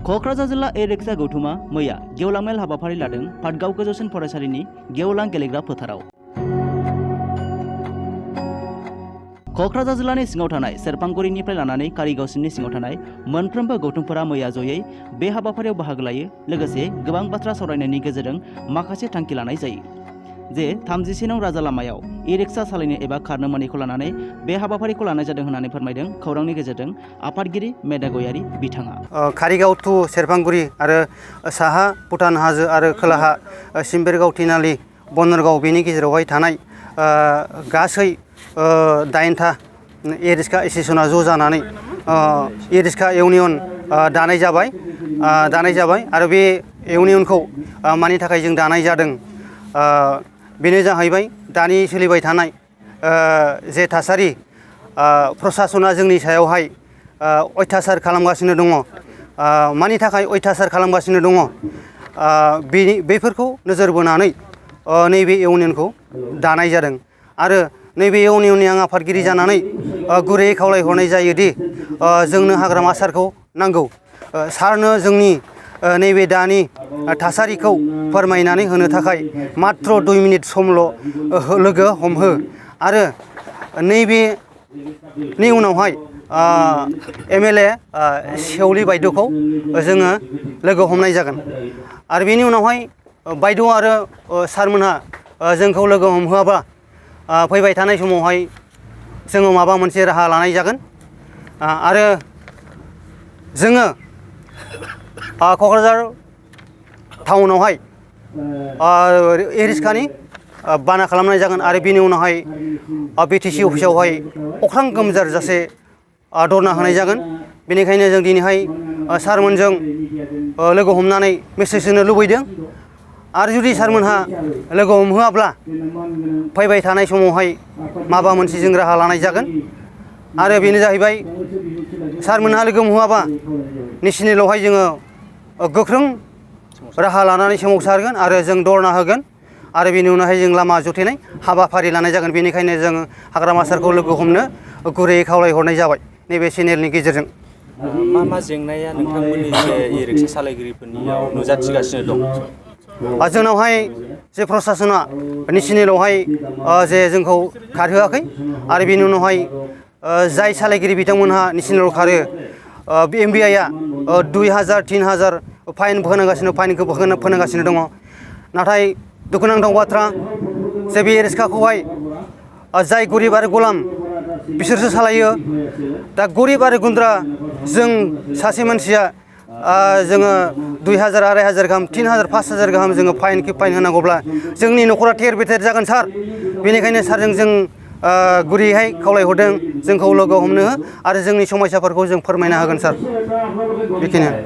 क'क्राझार जिल्ला ए-रिक्सा गौथुमा मैया गेवलां मेल हाबाफारि लादों पाटगाव गोजौसिन फरायसालिनि गेवलां गेलेग्रा फोथाराव। क'क्राझार जिल्लानि सिङाव थानाय सेरफांगुरिनिफ्राय लानानै कारिगावसिमनि सिङाव थानाय मोनफ्रोमबो गौथुमफोरा मैया जयै बे हाबाफारियाव बाहागो लायो। लोगोसे गोबां बाथ्रा सावरायनायनि गेजेरजों माखासे थांखि लानाय जायो जे 34 नं राजा लामायाव ई-रिक्सा सालायनो एबा खारनो मोनैखौ लानानै बे हाबाफारिखौ लानाय जादों होननानै फोरमायदों खौरांनि गेजेरजों आफादगिरि मेदा गयारी बिथाङा। कारिगाव टु सेरफांगुरि आरो साहा भुटान हाजो आरो खोलाहा सिम्बेरगाव तिनालि बनरगाव बेनि गेजेरावहाय थानाय गासै 8था ई-रिक्सा एसोसिएशना ज' जानानै ई-रिक्सा इउनियन दानाय जाबाय आरो बे इउनियनखौ मानि थाखाय जों दानाय जादों बेनो जाहैबाय दानि सोलिबाय थानाय जे थासारि प्रसासना जोंनि सायावहाय अयथासार खालामगासिनो दङ। मानि थाखाय अयथासार खालामगासिनो दङ बेफोरखौ नोजोर बोनानै नैबे इउनियनखौ दानाय जादों आरो नैबे इउनियननि आं आफादगिरि जानानै गुरैयै खावलायहरनाय जायोदि जोंनो हाग्रामा सारखौ नांगौ। सारनो जोंनि नैबे दानि थासारिखौ फोरमायनानै होनो थाखाय मात्र 2 मिनिट समल' लोगो हमहो आरो नैबेनि उनावहाय MLA सेवलि बायद'खौ जोङो लोगो हमनाय जागोन आरो बेनि उनावहाय बायद' आरो सारमोनहा जोंखौ लोगो हमहोआबा फैबाय थानाय समावहाय जोङो माबा मोनसे राहा लानाय जागोन आरो जोङो क'क्राझार टाउनावहाय ई-रिक्सानि बाना खालामनाय जागोन आरो बेनि उनावहाय BTC अफिसावहाय अख्रां गोमजार जासे धरना होनाय जागोन। बेनिखायनो जों दिनैहाय सारमोनजों लोगो हमनानै मेसेज होनो लुबैदों आरो जुदि सारमोनहा लोगो हमहोआब्ला फैबाय थानाय समावहाय माबा मोनसे जों राहा लानाय जागोन आरो बेनो जाहैबाय सारमोनहा लोगो हमहोआबा नेसनेलावहाय जोङो गोख्रों राहा लानानै सोमावसारगोन आरो जों धरना होगोन आरो बेनि उनावहाय जों लामा जथेनाय हाबाफारि लानाय जागोन। बेनिखायनो जों हाग्रामा सारखौ लोगो हमनो गुरैयै खावलायहरनाय जाबाय नैबे चेनेलनि गेजेरजों। मा जेंनाया नोंथांमोननि जे ई-रिक्सा सालायगिरिफोरनियाव नुजाथिगासिनो दं? जोंनावहाय जे प्रसासना नेसनेलावहाय जे जोंखौ खारहोआखै आरो बेनि उनावहाय जाय सालायगिरि बिथांमोनहा नेसनेलाव खारो MVIआ 2000 3000 फाइन फोनांगासिनो फोनांगासिनो दङ। नाथाय दुखुनांथाव बाथ्रा जे बे ई-रिक्साखौहाय जाय गरिब आरो गलाम बिसोरसो सालायो। दा गरिब आरो गुन्द्रा जों सासे मानसिया जोङो 2000 2500 गाहाम 3000 5000 गाहाम जोङो फाइन होनांगौब्ला जोंनि न'खरा थेर बेथेर जागोन सार। बेनिखायनो सारजों जों गुरैहाय खावलायहरदों जोंखौ लोगो हमनो आरो जोंनि समस्याफोरखौ जों फोरमायना होगोन सार। बेखिनियानो।